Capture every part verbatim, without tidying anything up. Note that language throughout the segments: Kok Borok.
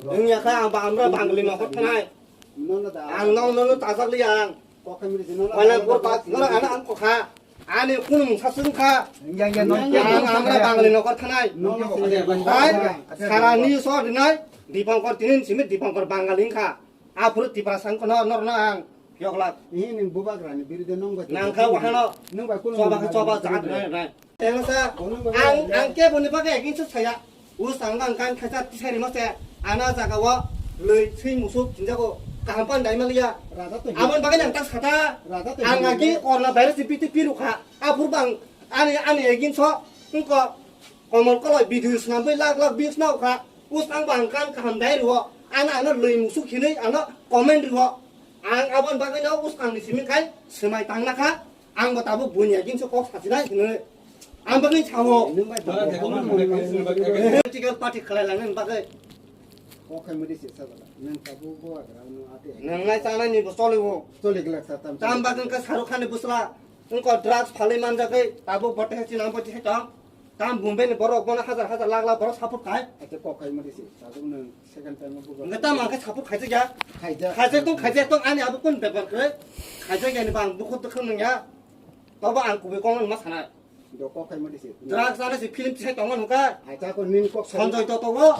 Wngya kha ang ba-, amra Bangali nokor thanai. Ang nong nono tajak liya ang. Koilampur ba-, nono ano ang kokha. Ani kunu mungsa swng kha. Ang amra Bangali nokor thanai. Hai, sara ni so rinai. Dipankor tinin simi Dipankor Bangali wngkha. Aphuru Tiprasa wngkha no, norno ang. Yoklak. Ini ning bubagrani birude nong bai. Nang kha wahano. Nong bai kunu choba kha choba jagat nai nai. Tengsa. Ang, ang keboni bagwi ekingsa saya. Us ang bang kan khaisa tisai rimo se. Ano jaga o loi sing musuk jinjago kaham pan dai maliya. Raja to. Abon bagwi nang ta sata. Raja to. Ang agi corona virus biti piru kha. Aphuru bang ani, ani eginso. Wngko komol koloi video swnamwi lak lak views nao kha. Us ang bang kan kaham dai rwo. Ano, ano loi musuk hinwi ano comment rwo. Ang abon bagwi no us ang ni simi khai swmai tang na kha. Ang bo tabuk buini agin se kok sasinai hinwi. Ang bagwi sao. Political party khlai langni bagwi. Kok khai mudi se sabala. Nang tabuk bo agra no ate. Nang nai chanai ni bo choli bo. Choli glak sa tam. Tam bagwi ka Shahrukh Khan ni busla. Wngko drugs phalwi manjagwi tabuk bote hai chinang bote hai tong. Tam Bombay ni borok bono hajar hajar lakh lakh borok support khai. Acha kok khai mudi se. Tabuk nang second time bo. Wngkha tam ang khe support khaijak ya. Khaijak. Khaijak tong, khaijak tong, ani abo kun bepar khe. Khaijak yani bang bukhuk dwkhwng nang ya. Tobo ang kubui kong ma sana. Do kok khai mudi se. Drugs ana se film tisai tongma nukha. Acha ko nin kok sai. Sanjay Dutt o.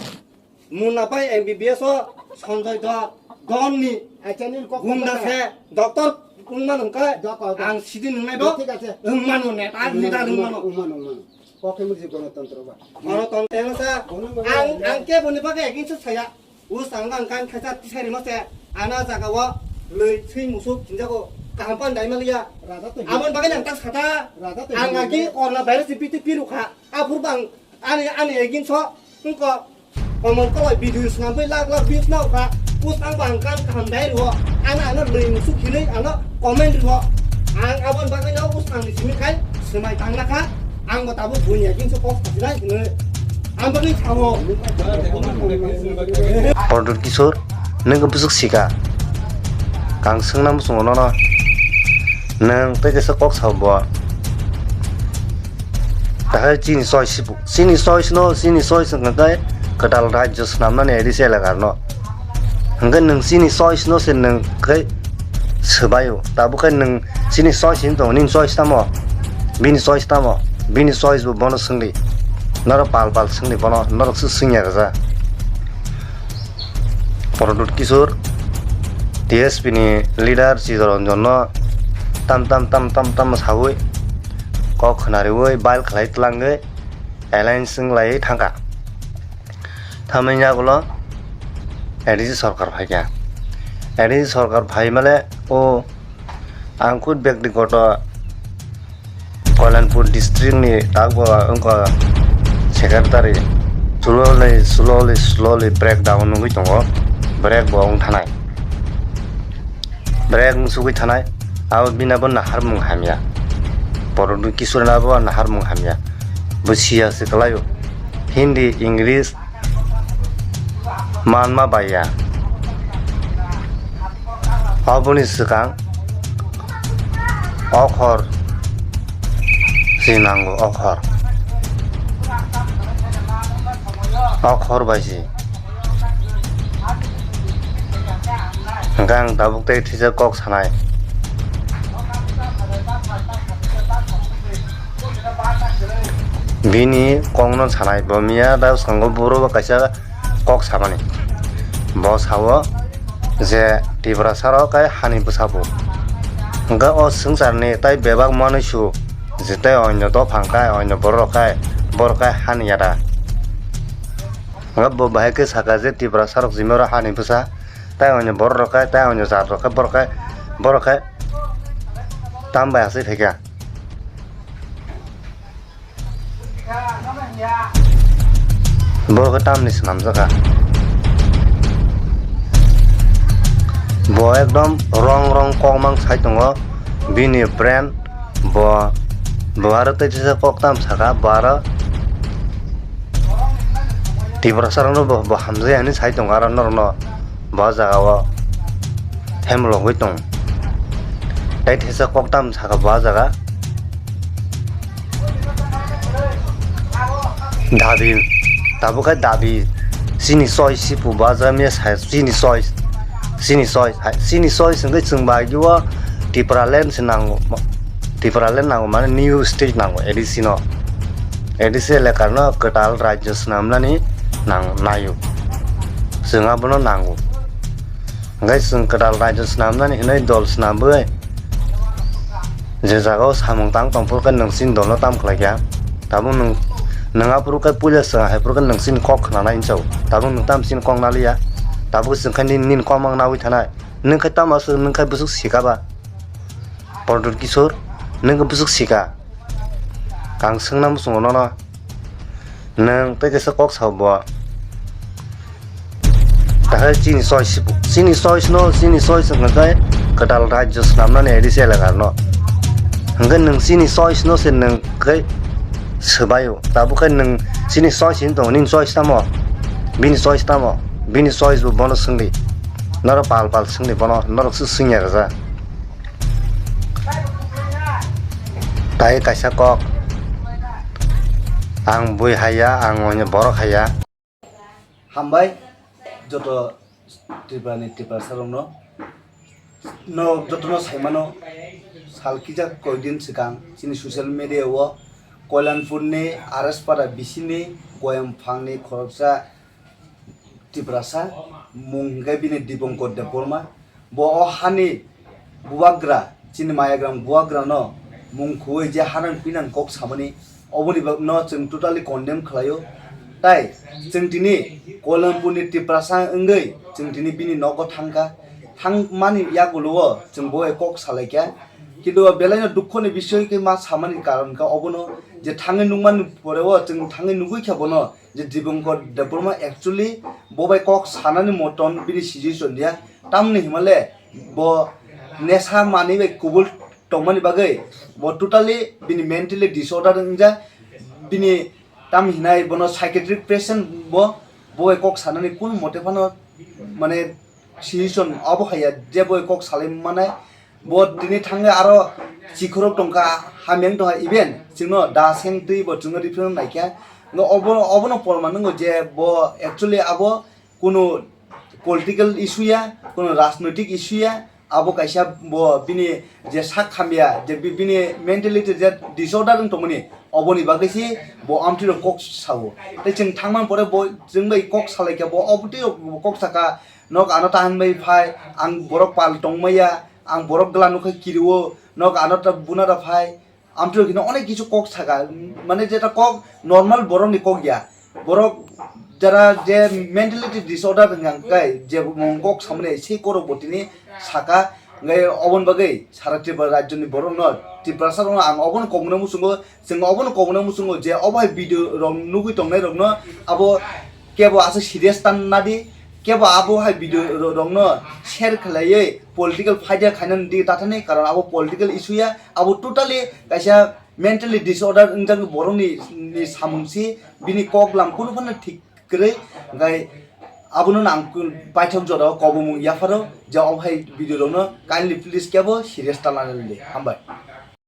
Munna bai M B B S o. Sanjay Dutt. Don ni. Acha nin kok gunda sai. Se. Doctor wngma nukha. Ang sidi nungnai bo. Thik ase. Wngmano ne. Ang leader wngmano. Wngmano, wngmano. Kokhe mudi gwanatantro ba. Gwanatantro sa. Ang, ang keboni bagwi ekingsa saya. Us ang bang kan khaisa tisai rimo se. Ano jaga o loi sing musuk jinjago kaham pan dai maliya. Raja to. Abon bagwi nang ta sata. Raja to. Ang agi corona virus biti piru kha. Aphuru bang ani, ani eginso wngko. Komol koloi video swnamwi lak lak views nao kha. Us ang bang kan kaham dai rwo. Ano ano loi musuk hinwi ano comment rwo. Ang abon bagwi no us ang ni simi khai swmai tang na kha. Ang bo tabuk buini agin se kok sasinai hinwi. Ang bagwi sao. Product Kishore, nwng khe bwswk sika. Kang swngna muchungo nono. Nwng tei kaisa kok sao bo. Tahai chini choice bo. Chini choice no, chini choice hwnkha khe kwtal rajyo swnamnani A D C elaka rwno. Hwnkhe nwng chini choice no se nwng khe swbaio. Tabuk khe nwng chini choice hin tongo, nini choice tamo? Bini choice tamo? Bini choice bo bono swngdi. Norok pal pal swngdi bono, norok se swngya rwja. Product Kishore, T S P ni leader Chittaranjan no tam tam tam tam tam sawi kok khwnariwi bail khlai tlangwi alliance wng laiwi thangkha. Thamani yagulo A D C sorkar phaikha. A D C sorkar phaimale o ang khud byaktigoto Koilampur district ni takbo wngkha secretary slowly, slowly, slowly breakdown wngwi tongo. Break bo wng thanai. Break wng sugwi thanai. Abo bini bo naharmung hamya. Product Kishore ni abo naharmung hamya. Bo siya se kwlaio. Hindi, English, manma baiya. Oboni swkang okhor si nango, okhor. Okhor bai si. Hwnkhe ang tabuk tei thwijak kok sanai. Bini kokno sanai, bo miya da bwskango boro bo kaisa kok samani. Bo sao je Tiprasa rok kai hani bwsa bo. Hwnkhe o swngcharni tai bebak manwi su je tai onyo dophang kai, onyo borok rok kai, borok kai hani yada. Hwnkhe bo bahai khe saka je Tiprasa rok jimaro hani bwsa, tai onyo borok rok kai, tai onyo jat rok kai, borok kai, borok kai tam bai asai phaikha. Bo khe tamni swnamjakha. Bo ekdom wrong wrong kok mang sai tongo. Bini brain bo, bo aro tei kisa kok tam saka, bo aro Tiprasa rokno bo, bo hamjai hinwi sai tongo aro norokno. Bo jaga o hemlogwi tong. Tei thesa kok tam saka bo jaga. Dabi, tabuk khe dabi. Chini choice si pu ba jamiya sai chini choice, chini choice hai chini choice hwnkhe chwng bagwi o Tipraland se nango, Tipraland nango mane new state nango A D C no, A D C elakar no kwtal rajyo swnamnani nang nayo, chwng abono nango. Hwnkhe chwng kwtal rajyo swnamnani hwnwi dol swnamwi je jagao samung tang tongphuru khe nwng chini dolno tam khlaikha. Tabuk nwng, nwng aphuru khe puila chwng haiphuru khe nwng chini kok khnanai hinwi sao. Tabuk nwng tam chini kok naliya. Tabuk chwng khe nini, nini kok mang nawi thanai. Nwng khe tamo aswk, nwng khe bwswk sika ba? Prodot Kishore, nwng khe bwswk sika? Ang swngna muchungo nono. Nwng tei kaisa kok sao bo. Tahai chini choice, chini choice no, chini choice hwnkha khe kwtal rajyo swnamnani A D C elakar no. Hwnkhe nwng chini choice no se nwng khe swbaio. Tabuk khe nwng chini choice hin tongo, nini choice tamo? Bini choice tamo? Bini choice bo bono swngdi. Norok pal pal swngdi bono, norok se swngya kaja. Tai kaisa kok. Ang bui haiya, ang borok haiya. Hambai joto Tripurani Tiprasarokno. No jotono saimano, sal kisa koidin swkang chini social media o Koilanpurni R S Para bisini Goyamphangni khoroksa Tiprasa, mung hwnkhe bini Dipankar Debbarma. Bo o hani bubagra, chini Mayagram bubagrano mung khuwi je hanang pinang kok samani, oboni bagno chwng totally condemn khlaio. Tai chwng tini Koilanpurni Tiprasa wngwi chwng tini bini nogo thangkha. Thangmani yagulo o chwng bo bai kok salaikha. Kintu o belaino dukhoni bisoy khe ma samani karon kha obono je thangwi nukmani pore o chwng thangwi nugwi kha bono je Dipankar Debbarma actually bo bai kok sanani moton bini situation ya. Tamni himale bo nesa manwi bai kubul tongmani bagwi bo totally bini mentally disorder wngjak. Bini tam hinai bono psychiatric patient bo, bo bai kok sanani kun mote phano mane situation abo haiya je bo bai kok salai manai. Bo tini thangwi aro chikhorok tongkha, hamyang tongkha, even chwngno da seng twi bo chwngno refer naikha. No obo, obono porman wngo je bo actually abo kunu political issue ya, kunu rajnoitik issue ya, abo kaisa bo bini je sak hamya, je bi-, bini mentality je disorder wng tongmani, oboni bagwi se bo amtwi rok kok sao. Tei chwng thangmani pore bo chwng bai kok salaikha, bo obotwi rok bo kok saka, nok ano ta hwnbai phai, ang borok pal tongmaya, ang borok gla nukha kirio, nok ano ta buna da phai. Amtwi rok hino onek kisu kok saka, mane jeta kok normal borok ni kok ya. Borok jara je mentality disorder hwnka kai je mung kok samani sei korok bo tini saka, ngai obon bagwi sara Tripura rajyo ni borok no, Tiprasa rok no ang obono kok mano muchungo, chwng obono kok mano muchungo je obo hai video rok nugwi tongnai rok no abo kebo aswk serious tan nadi, kebo abo hai video ro-, rokno share khlaiwi political fighter khainani di tathani, karon abo political issue ya, abo totally kaisa mentally disorder wngjak borokni, ni samung si, bini kok lam kunu phano thik kwrwi, hwnkhe abono nang paithak jora o kobomung yapharo je obo hai video rokno kindly please kebo serious ta lanani di. Hambai.